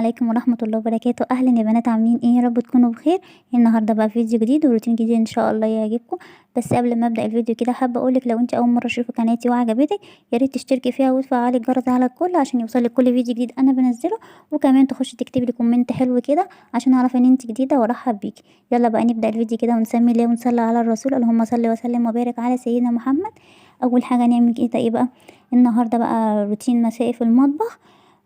عليكم ورحمة الله وبركاته. اهلا يا بنات، عاملين ايه؟ يا رب تكونوا بخير. النهارده بقى فيديو جديد وروتين جديد ان شاء الله يعجبكم. بس قبل ما ابدا الفيديو كده حابة اقولك لو انت اول مرة تشوفي قناتي وعجبتك يا ريت تشتركي فيها وتفعلي الجرس على الكل عشان يوصلك كل فيديو جديد انا بنزله، وكمان تخشي تكتبي لي comment حلو كده عشان اعرف ان انت جديدة وارحب بيكي. يلا بقى نبدا الفيديو كده ونسمي الله ونصلي على الرسول، اللهم صل وسلم وبارك على سيدنا محمد. اول حاجة نعمل كده ايه بقى النهارده بقى روتين مسائي في المطبخ،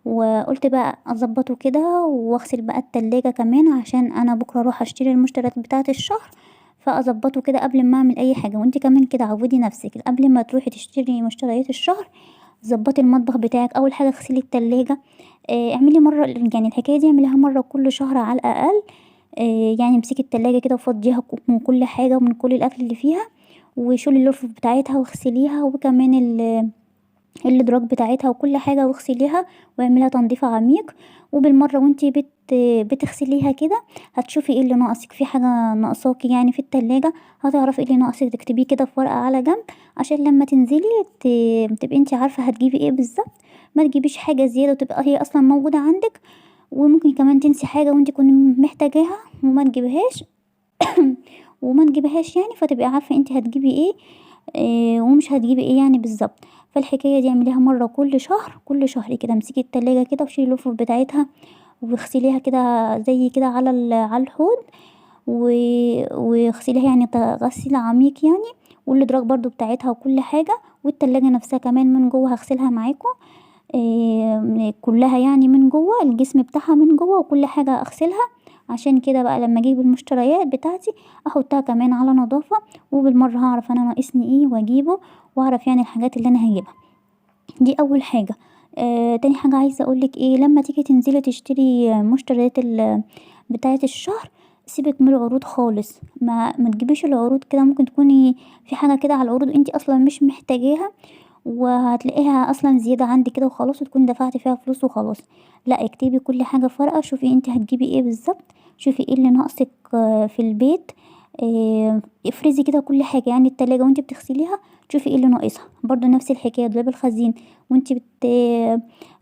وقلت بقى اظبطه كده واغسل بقى التلاجة كمان عشان انا بكره اروح اشتري المشتريات بتاعه الشهر، فاظبطه كده قبل ما اعمل اي حاجة. وانت كمان كده عودي نفسك قبل ما تروحي تشتري مشتريات الشهر ظبطي المطبخ بتاعك. اول حاجة اغسلي التلاجة، اعملي مرة، يعني الحكاية دي اعمليها مرة كل شهر على الاقل. يعني امسكي التلاجة كده وفضيها من كل حاجة ومن كل الاكل اللي فيها، وشيلي الرفوف بتاعتها واغسليها، وكمان الادراج بتاعتها وكل حاجة واغسليها واعمليها تنظيف عميق. وبالمره وانتي بتغسليها كده هتشوفي ايه اللي ناقصك، في حاجة ناقصاكي يعني في التلاجة هتعرفي ايه اللي ناقصك، تكتبيه كده في ورقة على جنب عشان لما تنزلي تبقي انتي عارفه هتجيبي ايه بالظبط، ما تجيبيش حاجة زيادة وتبقى هي اصلا موجودة عندك، وممكن كمان تنسي حاجة وانتي تكوني محتاجاها وما تجيبهاش وما تجيبهاش يعني، فتبقي عارفه انتي هتجيبي ايه، ومش هتجيبي ايه يعني بالظبط. فالحكايه دي اعمليها مرة كل شهر، كل شهر كده امسكي التلاجة كده وشيلي الرفوف بتاعتها واغسليها كده زي كده على الحوض، واغسليها يعني غسيل عميق يعني، والادراج برضو بتاعتها وكل حاجة، والتلاجة نفسها كمان من جوه هغسلها معاكم، كلها يعني من جوه، الجسم بتاعها من جوه وكل حاجة اغسلها. عشان كده بقى لما اجيب المشتريات بتاعتي احطها كمان على نظافة، وبالمره هعرف انا ناقصني ايه واجيبه، واعرف يعني الحاجات اللي انا هجيبها. دي اول حاجة. تاني حاجة عايزه اقولك ايه، لما تيجي تنزلي تشتري مشتريات بتاعه الشهر سيبك من العروض خالص، ما تجيبيش العروض كده، ممكن تكوني في حاجة كده على العروض انتي اصلا مش محتاجاها وهتلاقيها اصلا زيادة عندك كده وخلاص، وتكوني دفعتي فيها فلوس وخلاص. لا، اكتبي كل حاجة في ورقة، شوفي انتي هتجيبي ايه بالظبط، شوفي ايه اللي ناقصك في البيت، افرزي كده كل حاجة. يعني التلاجة وانتي بتغسليها شوفي ايه اللي ناقصها، برضو نفس الحكاية دولاب الخزين وانتي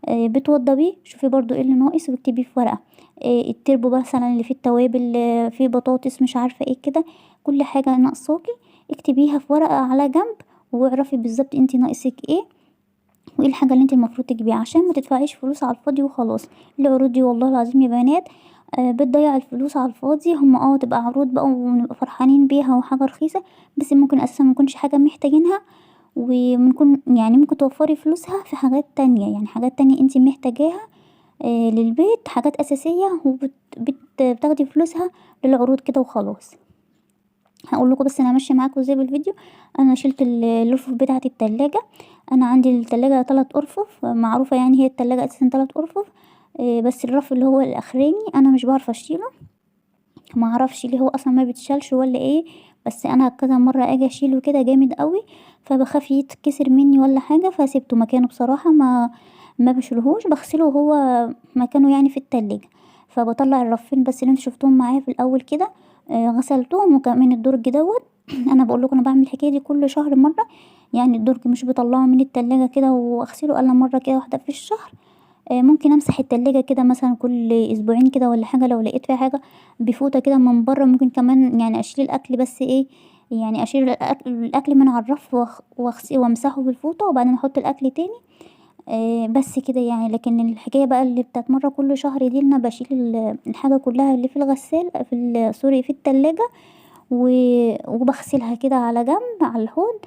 بتوضبيه شوفي برضو ايه اللي ناقص واكتبيه في ورقة. التربو مثلا اللي فيه التوابل، فيه بطاطس مش عارفه ايه كده، كل حاجة ناقصاكي اكتبيها في ورقة على جنب، واعرفي بالظبط انتي ناقصك ايه وايه الحاجة اللي انتي المفروض تجيبيها عشان ما تدفعيش فلوس على الفاضي وخلاص. العروض دي والله العظيم يا بنات بتضيع الفلوس على الفاضي. هم تبقى عروض بقى ونبقى فرحانين بيها وحاجه رخيصة، بس ممكن اساسا ما نكونش حاجة محتاجينها، وممكن يعني ممكن توفري فلوسها في حاجات تانية، يعني حاجات تانية انتي محتاجاها للبيت، حاجات اساسية، وبتاخدي فلوسها للعروض كده وخلاص. هقول لكم بس انا ماشية معاكم ازاي بالفيديو. انا شلت الرفوف بتاعه التلاجة، انا عندي التلاجة 3 ارفف معروفة، يعني هي التلاجة اساسا 3 ارفف، بس الرف اللي هو الاخراني انا مش بعرف اشيله، ما اعرفش ليه هو اصلا ما بيتشالش ولا ايه، بس انا كذا مرة اجي اشيله كده جامد قوي فبخاف يتكسر مني ولا حاجة، فسيبته مكانه بصراحة، ما بشيلهوش، بغسله وهو مكانه يعني في التلاجة. فبطلع الرفين بس اللي انتوا شفتوهم معايا في الاول كده، غسلتهم، وكمان الدرج دوت انا بقول لكم انا بعمل الحكاية دي كل شهر مرة، يعني الدرج مش بطلعه من التلاجة كده واغسله الا مرة كده واحدة في الشهر. ممكن امسح التلاجة كده مثلا كل اسبوعين كده ولا حاجة، لو لقيت فيها حاجة بفوطه كده من بره، ممكن كمان يعني اشيل الاكل، بس ايه يعني اشيل الاكل من على الرف وامسحه بالفوطه وبعدين احط الاكل تاني، بس كده يعني. لكن الحكاية بقى اللي بتاعت مرة كل شهر دي انا بشيل الحاجة كلها اللي في الغسال، في سوري في التلاجة، وبغسلها كده على جنب على الحوض،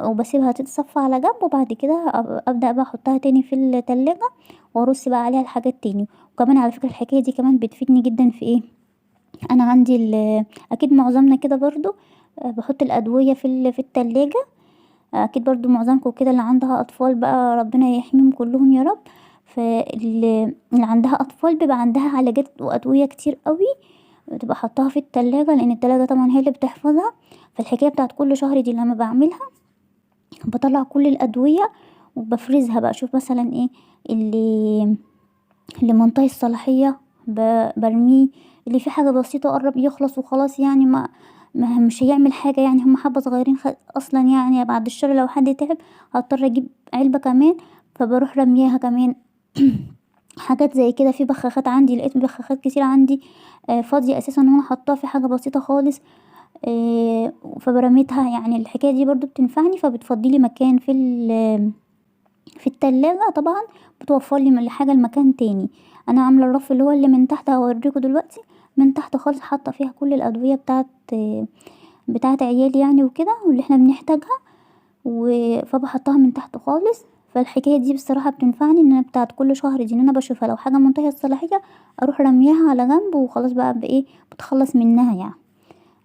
وبسيبها تتصفى على جنب، وبعد كده ابدا بقى احطها تاني في التلاجة وارص بقى عليها الحاجات تاني. وكمان على فكرة الحكاية دي كمان بتفيدني جدا في ايه، انا عندي اكيد معظمنا كده برضو، بحط الادوية في التلاجة، اكيد برضو معظمكم كده اللي عندها اطفال بقى ربنا يحميهم كلهم يا رب، فاللي عندها اطفال بيبقى عندها علاجات وادوية كتير قوي بتبقى حطاها في التلاجة، لان التلاجة طبعا هي اللي بتحفظها. فالحكايه بتاعت كل شهر دي لما بعملها بطلع كل الادوية وبفرزها بقى، اشوف مثلا ايه اللي منتهي الصلاحية برميه، اللي فيه حاجة بسيطة قرب يخلص وخلاص يعني ما مش هيعمل حاجة، يعني هم حبه صغيرين اصلا يعني بعد الشر لو حد تعب هضطر اجيب علبة كمان، فبروح رميها كمان. حاجات زي كده. في بخاخات عندي، لقيت بخاخات كتير عندي فاضية اساسا وانا حطاها في حاجة بسيطة خالص، فبرميتها. يعني الحكاية دي برضو بتنفعني، فبتفضي لي مكان في التلاجة، طبعا بتوفر لي من الحاجة المكان تاني. انا عامله الرف اللي هو اللي من تحت هوريكم دلوقتي، من تحت خالص حاطه فيها كل الادوية بتاعت عيالي يعني وكده، واللي احنا بنحتاجها، فبحطها من تحت خالص. فالحكايه دي بصراحة بتنفعني، ان انا بتاعت كل شهر دي ان انا بشوفها لو حاجة منتهية الصلاحية اروح رميها على جنب وخلاص بقى بايه بتخلص منها يعني.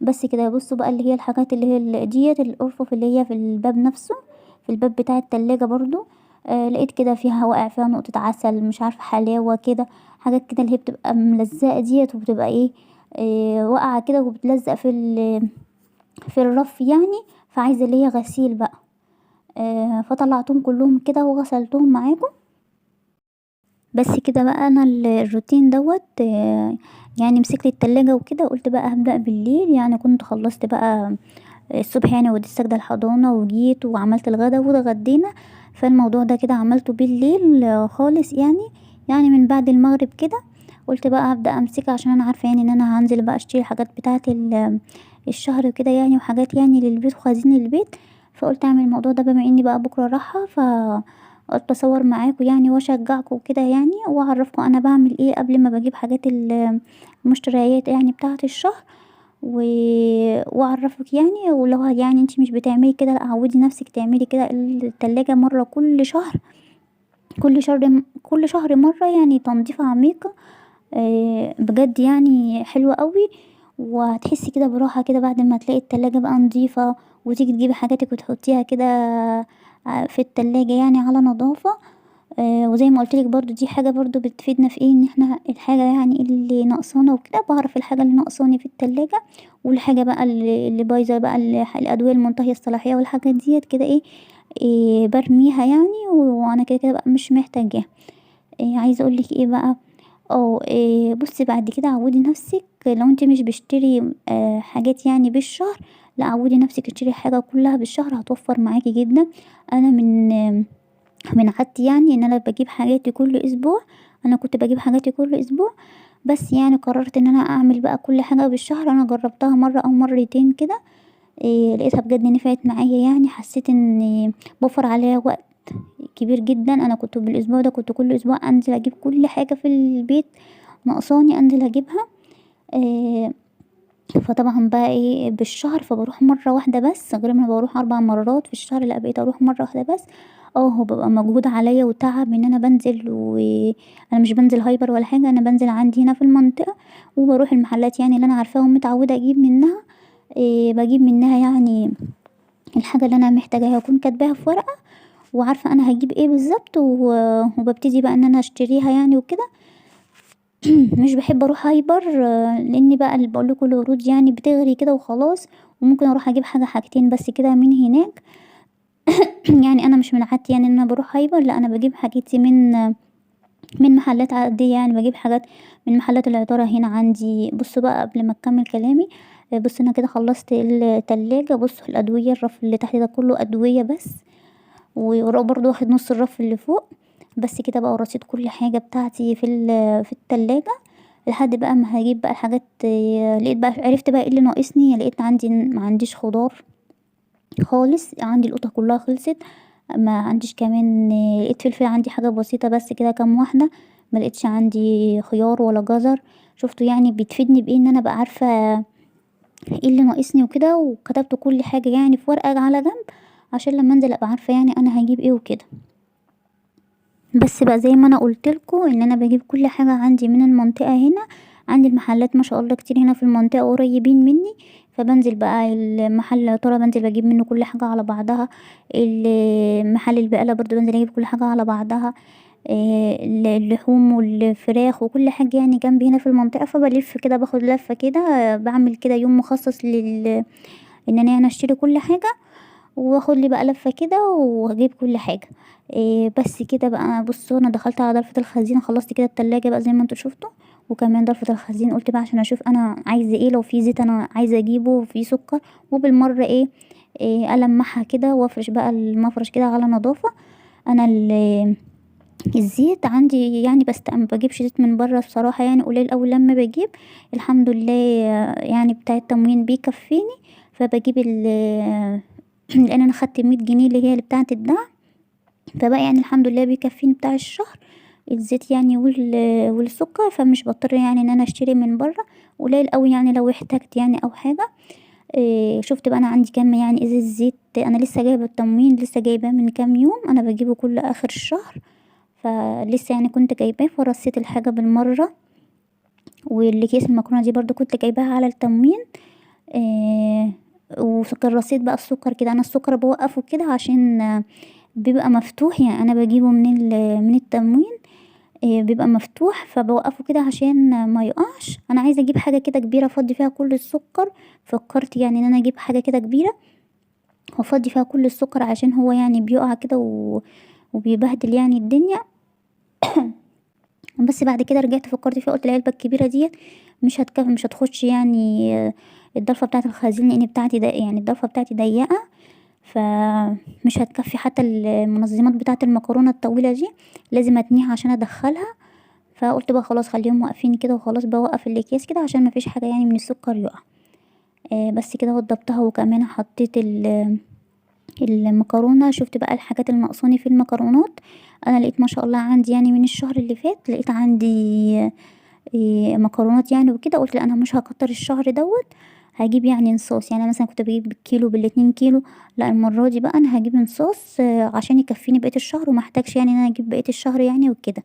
بس كده. بصوا بقى اللي هي الحاجات اللي هي ديت الارفف اللي هي في الباب نفسه، في الباب بتاع التلاجة برضو، لقيت كده فيها واقع فيها نقطة عسل، مش عارفة حلاوة كده، حاجات كده اللي هي بتبقى ملزقة ديت، وبتبقى ايه، واقعة كده وبتلزق في الرف يعني، فعايزة اللي هي غسيل بقى، فطلعتهم كلهم كده وغسلتهم معاكم. بس كده بقى. انا الروتين دوت، يعني مسكت التلاجة وكده، قلت بقى هبدأ بالليل، يعني كنت خلصت بقى الصبح يعني، وديت ساجدة الحضانة وجيت وعملت الغدا واتغدينا، فالموضوع ده كده عملته بالليل خالص يعني من بعد المغرب كده. قلت بقى هبدأ امسكها، عشان انا عارفة يعني ان انا هنزل بقى اشتري حاجات بتاعة الشهر كده يعني، وحاجات يعني للبيت وخزين البيت، فقلت اعمل الموضوع ده بما اني بقى بكرة رايحة، فقلت اصور معاكم يعني واشجعكم كده يعني، واعرفكم انا بعمل ايه قبل ما بجيب حاجات المشتريات يعني بتاعة الشهر، واعرفك يعني. ولو يعني انتي مش بتعملي كده، لا عودي نفسك تعملي كده التلاجة مرة كل شهر، كل شهر مرة يعني، تنظيفة عميقة، بجد يعني حلوة قوي، وهتحسي كده براحة كده بعد ما تلاقي التلاجة بقى نظيفة، وتيجي تجيبي حاجاتك وتحطيها كده في التلاجة يعني على نظافة. وزي ما قلت لك برضو دي حاجة برضو بتفيدنا في ايه، ان احنا الحاجة يعني اللي ناقصانا وكده، بعرف الحاجة اللي ناقصاني في التلاجة، والحاجة بقى اللي بايظة بقى، الأدوية المنتهية الصلاحية والحاجات ديت كده ايه برميها يعني، وانا كده كده بقى مش محتاجاها. عايزة اقول لك ايه بقى، بصي بعد كده عودي نفسك، لو انت مش بتشتري حاجات يعني بالشهر، لا عودي نفسك تشتري حاجة كلها بالشهر، هتوفر معاكي جدا. انا من عادتي يعني ان انا بجيب حاجاتي كل اسبوع، انا كنت بجيب حاجاتي كل اسبوع، بس يعني قررت ان انا اعمل بقى كل حاجة بالشهر. انا جربتها مرة او مرتين كده، لقيتها بجد نفعت معايا يعني، حسيت ان بوفر عليا وقت كبير جدا. انا كنت بالاسبوع ده كنت كل اسبوع انزل اجيب كل حاجة في البيت ناقصاني انزل اجيبها، فطبعا بقى ايه بالشهر، فبروح مرة واحدة بس، غير ما بروح 4 مرات في الشهر، لا بقيت اروح مرة واحدة بس. هو ببقى مجهود عليا وتعب ان انا بنزل، وانا مش بنزل هايبر ولا حاجة، انا بنزل عندي هنا في المنطقة، وبروح المحلات يعني اللي انا عارفاها ومتعودة اجيب منها، بجيب منها يعني الحاجة اللي انا محتاجاها، اكون كاتباها في ورقة وعارفة انا هجيب ايه بالظبط، وببتدي بقى ان انا اشتريها يعني وكده. مش بحب اروح هايبر، لان بقى اللي بقول لكم العروض يعني بتغري كده وخلاص، وممكن اروح اجيب حاجة حاجتين بس كده من هناك. يعني انا مش من عادتي يعني ان انا بروح هايبر، لا انا بجيب حاجتي من محلات عادية يعني، بجيب حاجات من محلات العطارة هنا عندي. بصوا بقى قبل ما اكمل كلامي، بصوا انا كده خلصت التلاجة. بصوا الادوية، الرف اللي تحت ده كله ادوية بس، وبرضه واخد نص الرف اللي فوق بس كده بقى. ورصيت كل حاجة بتاعتي في التلاجة لحد بقى ما هجيب بقى الحاجات. لقيت بقى، عرفت بقى ايه اللي ناقصني، لقيت عندي ما عنديش خضار خالص، عندي القطة كلها خلصت، ما عنديش كمان، لقيت فلفل عندي حاجة بسيطة بس كده كام واحدة، ما لقيتش عندي خيار ولا جزر. شفتوا يعني بتفيدني بايه ان انا بقى عارفة ايه اللي ناقصني وكده، وكتبت كل حاجة يعني في ورقة على جنب عشان لما انزل ابقى عارفة يعني انا هجيب ايه وكده. بس بقى زي ما انا قلت لكم ان انا بجيب كل حاجة عندي من المنطقة هنا، عندي المحلات ما شاء الله كتير هنا في المنطقة قريبين مني، فبنزل بقى المحل العطارة بنزل بجيب منه كل حاجة على بعضها، المحل البقالة برضو بنزل اجيب كل حاجة على بعضها، اللحوم والفراخ وكل حاجة يعني جنبي هنا في المنطقة. فبلف كده، باخد لفة كده، بعمل كده يوم مخصص ان انا يعني اشتري كل حاجة، واخد لي بقى لفة كده واجيب كل حاجة. بس كده بقى. بصوا انا دخلت على ضرفة الخزين، خلصت كده التلاجة بقى زي ما انتوا شفتوا، وكمان ضرفة الخزين قلت بقى عشان اشوف انا عايزة ايه، لو في زيت انا عايزة اجيبه وفي سكر، وبالمرة المحها كده وافرش بقى المفرش كده على نظافة. انا الزيت عندي يعني، بس ما بجيبش زيت من بره بصراحة، يعني قليل أوي لما بجيب، الحمد لله يعني بتاع التموين بيكفيني. فبجيب لان انا خدت 100 جنيه اللي هي اللي بتاعه الدعم، فبقى يعني الحمد لله بيكفيني بتاع الشهر الزيت يعني والسكر، فمش بضطر يعني ان انا اشتري من بره، قليل قوي يعني لو احتجت يعني او حاجة. شفت بقى انا عندي كام يعني ازاز زيت، انا لسه جايبه التموين، لسه جايباه من كام يوم، انا بجيبه كل اخر الشهر، فلسه يعني كنت جايباه، فرصيت الحاجة بالمرة. والاكياس المكرونه دي برضو كنت جايباها على التموين. وكرسيت بقى السكر كده، انا السكر بوقفه كده عشان بيبقى مفتوح، يعني انا بجيبه من التموين، بيبقى مفتوح، فبوقفه كده عشان ما يقعش. انا عايزه اجيب حاجة كده كبيرة افضي فيها كل السكر، فكرت يعني ان انا اجيب حاجة كده كبيرة وافضي فيها كل السكر عشان هو يعني بيقع كده وبيبهدل يعني الدنيا. بس بعد كده رجعت فكرت فيها، قلت العلبة الكبيرة ديت مش هتكفي، مش هتخش يعني الضلفه بتاعه الخزين، لان بتاعتي ده يعني الضلفه بتاعتي ضيقه، فمش هتكفي حتى المنظمات بتاعه المكرونه الطويلة دي لازم اتنيها عشان ادخلها. فقلت بقى خلاص خليهم واقفين كده وخلاص، بوقف الاكياس كده عشان مفيش حاجة يعني من السكر يقع. بس كده وضبطها. وكمان حطيت المكرونه، شفت بقى الحاجات اللي ناقصاني في المكرونات، انا لقيت ما شاء الله عندي يعني من الشهر اللي فات لقيت عندي مكرونات يعني وكده، قلت لا انا مش هكتر الشهر دوت، هجيب يعني نصاص، يعني مثلا كنت بجيب بالكيلو بالاتنين كيلو، لا المرة دي بقى انا هجيب نصاص عشان يكفيني بقية الشهر وما احتاجش يعني ان انا اجيب بقية الشهر يعني وكده.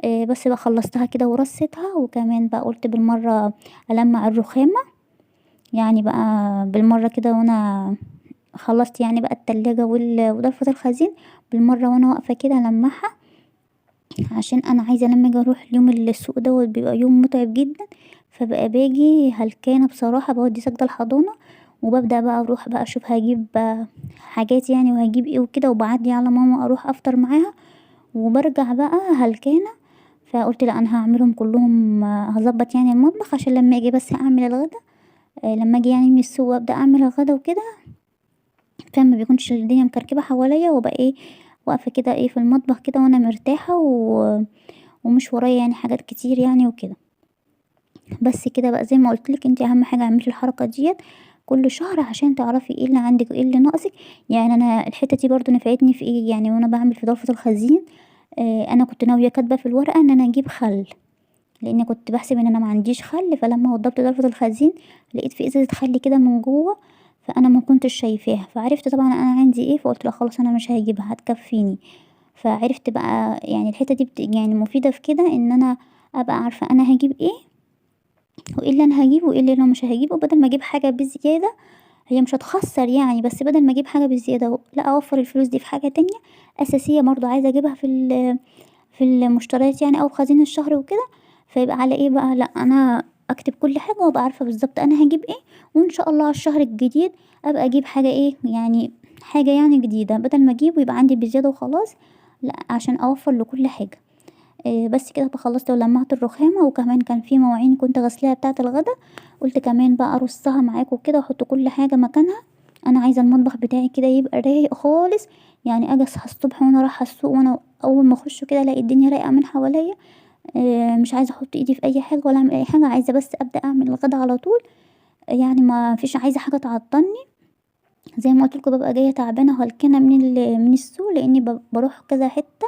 بس بقى خلصتها كده ورصيتها. وكمان بقى قلت بالمرة المع الرخامه يعني بقى بالمرة كده، وانا خلصت يعني بقى التلاجة وضلفه الخزين بالمرة وانا واقفة كده المعها، عشان انا عايزه لما اجي اروح اليوم السوق دوت بيبقى يوم متعب جدا، فبقى باجي هلكانه بصراحة، بودي ساجدة الحضانة وببدا بقى اروح بقى اشوف هجيب حاجات يعني وهجيب ايه وكده، وبعدي على ماما اروح افطر معاها، وبرجع بقى هلكانه. فقلت لا انا هعملهم كلهم، هظبط يعني المطبخ عشان لما اجي بس اعمل الغدا، لما اجي يعني من السوق وابدا اعمل الغدا وكده، فما بيكونش الدنيا مكركبه حواليا، وابقى ايه واقفة كده ايه في المطبخ كده وانا مرتاحة ومش ورايا يعني حاجات كتير يعني وكده. بس كده بقى زي ما قلت لك، انت اهم حاجة اعملي الحركة ديت كل شهر عشان تعرفي ايه اللي عندك وايه اللي ناقصك. يعني انا الحتة دي برضو نفعتني في ايه يعني وانا بعمل في ضلفه الخزين، انا كنت ناوية كاتبه في الورقة ان انا اجيب خل، لان كنت بحسب ان انا ما عنديش خل، فلما وضبت ضلفه الخزين لقيت في ازازة خل كده من جوه، فانا ما كنتش شايفاها، فعرفت طبعا انا عندي ايه، فقلت لا خلاص انا مش هجيبها هتكفيني. فعرفت بقى يعني الحتة دي يعني مفيدة في كده، ان انا ابقى عارفه انا هجيب ايه وايه اللي انا هجيبه وايه اللي انا مش هجيبه، بدل ما اجيب حاجة بزيادة هي مش هتخسر يعني، بس بدل ما اجيب حاجة بزيادة لا اوفر الفلوس دي في حاجة تانية اساسية برضو عايزه اجيبها في المشتريات يعني او خزين الشهر وكده. فيبقى على ايه بقى، لا انا اكتب كل حاجة وابقى عارفه بالظبط انا هجيب ايه، وان شاء الله على الشهر الجديد ابقى اجيب حاجة ايه يعني حاجة يعني جديدة، بدل ما اجيب ويبقى عندي بزيادة وخلاص، لا عشان اوفر لكل حاجة. بس كده خلصت ولمعت الرخامه، وكمان كان في مواعين كنت غسلاها بتاعه الغدا، قلت كمان بقى ارصها معاكم كده واحط كل حاجة مكانها. انا عايزه المطبخ بتاعي كده يبقى رايق خالص، يعني اجي اصحى الصبح وانا رايحة السوق وانا اول ما اخش كده الاقي الدنيا رايقة من حواليا، مش عايزه احط ايدي في اي حاجة ولا اعمل اي حاجة، عايزه بس ابدا اعمل الغدا على طول، يعني ما فيش عايزه حاجة تعطلني. زي ما قلت لكم ببقى جاية تعبانة وهلكانه من السوق، لاني بروح كذا حتة،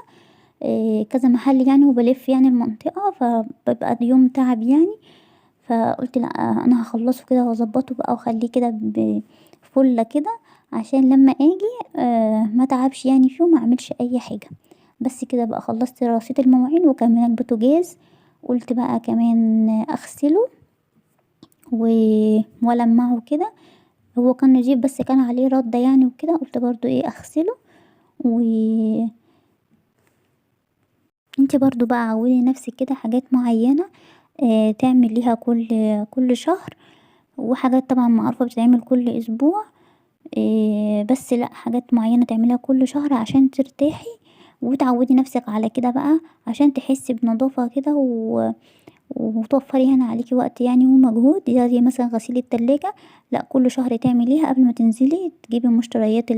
كذا محل يعني، وبلف يعني المنطقة، فببقى اليوم تعب يعني. فقلت لا انا هخلصه كده واظبطه بقى واخليه كده بفله كده، عشان لما اجي ما تعبش يعني فيه وما اعملش اي حاجة. بس كده بقى خلصت رصيد المواعين، وكمان البوتاجاز قلت بقى كمان اغسله والمعه كده، هو كان نضيف بس كان عليه رده يعني وكده، قلت برضو ايه اغسله. و انت برضو بقى عودي نفسك كده حاجات معينة تعمليها كل شهر، وحاجات طبعا معروفة بتتعمل كل اسبوع، بس لا حاجات معينة تعمليها كل شهر عشان ترتاحي وتعودي نفسك على كده بقى، عشان تحسي بنظافه كده وتوفري هنا عليكي وقت يعني ومجهود. زي مثلا غسيل التلاجة، لا كل شهر تعمليها قبل ما تنزلي تجيبي مشتريات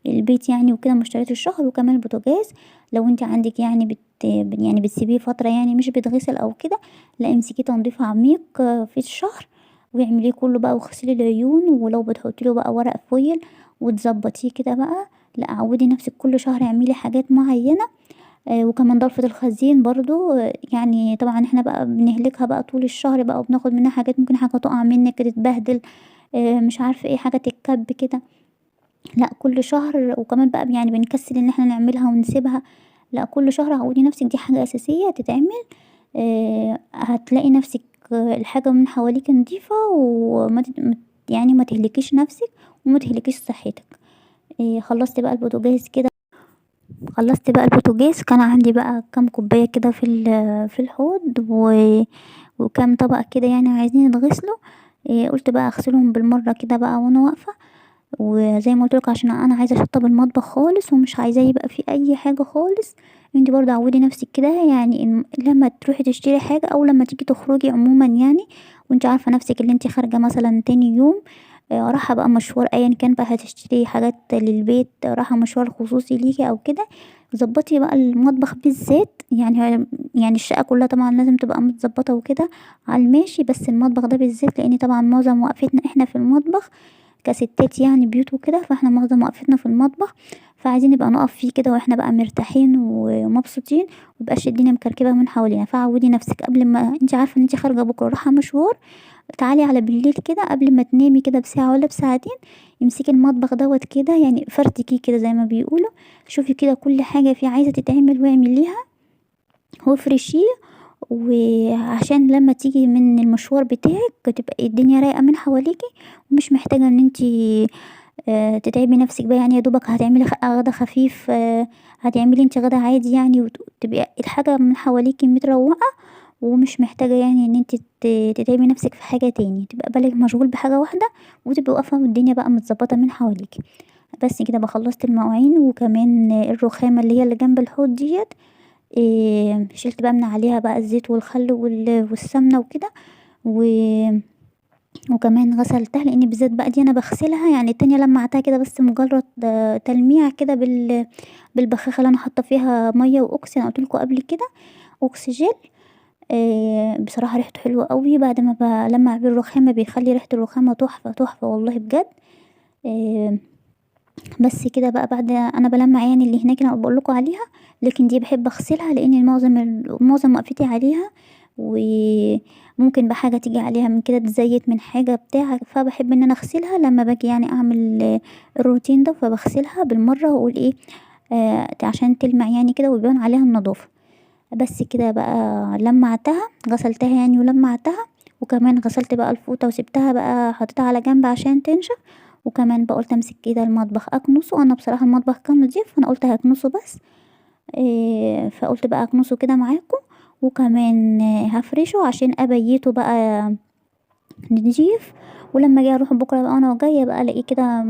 البيت يعني وكده، مشتريات الشهر. وكمان البوتاجاز لو انت عندك يعني يعني بتسيبيه فترة يعني مش بيتغسل او كده، لا امسكيه تنظيف عميق في الشهر واعمليه كله بقى، واغسلي العيون، ولو بتحطي له بقى ورق فويل وتظبطيه كده بقى. لا عودي نفسك كل شهر اعملي حاجات معينة. وكمان ضلفة الخزين برضو، يعني طبعا احنا بقى بنهلكها بقى طول الشهر بقى، وبناخد منها حاجات، ممكن حاجة تقع منك تتبهدل، مش عارفه ايه، حاجة تتكب كده، لا كل شهر. وكمان بقى يعني بنكسل ان احنا نعملها ونسيبها، لا كل شهر عودي نفسك، دي حاجة اساسية تتعمل. هتلاقي نفسك الحاجة من حواليك نضيفه، وما يعني ما تهلكيش نفسك وما تهلكيش صحتك. خلصت بقى البوتاجاز كده، خلصت بقى البوتاجاز. كان عندي بقى كام كوباية كده في الحوض وكام طبق كده يعني عايزين يتغسلوا، قلت بقى اغسلهم بالمرة كده بقى وانا واقفة. وزي ما قلت لكم عشان انا عايزه اشطب المطبخ خالص ومش عايزاه يبقى فيه اي حاجة خالص. انتي برضه عودي نفسك كده، يعني لما تروحي تشتري حاجة او لما تيجي تخرجي عموما يعني، وانتي عارفه نفسك اللي انتي خارجه مثلا تاني يوم، رايحة بقى مشوار ايا كان بقى، هتشتري حاجات للبيت، رايحة مشوار خصوصي ليكي او كده، ظبطي بقى المطبخ بالذات. يعني الشقة كلها طبعا لازم تبقى متظبطه وكده على الماشي، بس المطبخ ده بالذات لان طبعا معظم وقفتنا احنا في المطبخ كستات يعني بيوت وكده، فاحنا معظم وقفتنا في المطبخ، فعايزين نبقى نقف فيه كده واحنا بقى مرتاحين ومبسوطين، ميبقاش الدنيا مكركبه من حوالينا. فعودي نفسك قبل ما انت عارفه ان انت خارجه بكره رايحة مشوار، تعالي على بالليل كده قبل ما تنامي كده بساعة ولا بساعتين، امسكي المطبخ دوت كده يعني فرتكيه كده زي ما بيقولوا، شوفي كده كل حاجة فيه عايزه تتعمل واعمليها وافرشيه، وعشان لما تيجي من المشوار بتاعك تبقى الدنيا رايقة من حواليكي، ومش محتاجه ان انتي تتعبي نفسك بقى. يعني يا دوبك هتعملي غدا خفيف، هتعملي انتي غدا عادي يعني، وتبقي الحاجة من حواليكي متروقه، ومش محتاجه يعني ان انتي تتعبي نفسك في حاجة تاني، تبقى بالك مشغول بحاجة واحدة وتبقي واقفة والدنيا بقى متظبطه من حواليكي. بس كده بقى خلصت المواعين. وكمان الرخامه اللي هي اللي جنب الحوض ديت، شلت بقى من عليها بقى الزيت والخل والسمنه وكده، وكمان غسلتها، لان بالذات بقى دي انا بغسلها يعني، التانية لمعتها كده بس مجرد تلميع كده بالبخاخه اللي انا حاطه فيها مية واوكسي، انا قلت لكم قبل كده اوكسجين. بصراحة ريحته حلوة قوي، بعد ما بلمع بالرخامه بيخلي ريحه الرخامه تحفة تحفة والله بجد. بس كده بقى بعد انا بلمع يعني اللي هناك انا بقول لكم عليها، لكن دي بحب اغسلها لان معظم وقفتي عليها، وممكن بحاجة تيجي عليها من كده تزيت من حاجة بتاع، فبحب ان انا اغسلها لما باجي يعني اعمل الروتين ده، فبغسلها بالمرة واقول ايه عشان تلمع يعني كده ويبان عليها النظافة. بس كده بقى لمعتها، غسلتها يعني ولمعتها، وكمان غسلت بقى الفوطه وسبتها بقى حطيتها على جنب عشان تنشف. وكمان بقى قلت امسك كده المطبخ اكنسه، انا بصراحة المطبخ كان نضيف فانا قلت هكنسه بس، فقلت بقى اكنسه كده معاكم، وكمان هفرشه عشان ابيته بقى نضيف، ولما اجي اروح بكره بقى انا وجاية بقى الاقيه كده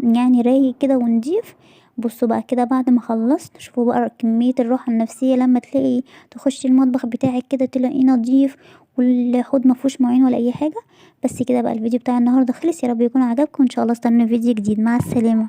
يعني رايق كده ونضيف. بصوا بقى كده بعد ما خلصت، شوفوا بقى كمية الراحة النفسية لما تلاقي تخشي المطبخ بتاعك كده تلاقيه نضيف والحوض ما فيهوش مواعين ولا اي حاجة. بس كده بقى الفيديو بتاع النهارده خلص، يا رب يكون عجبكم، ان شاء الله استنوا فيديو جديد. مع السلامة.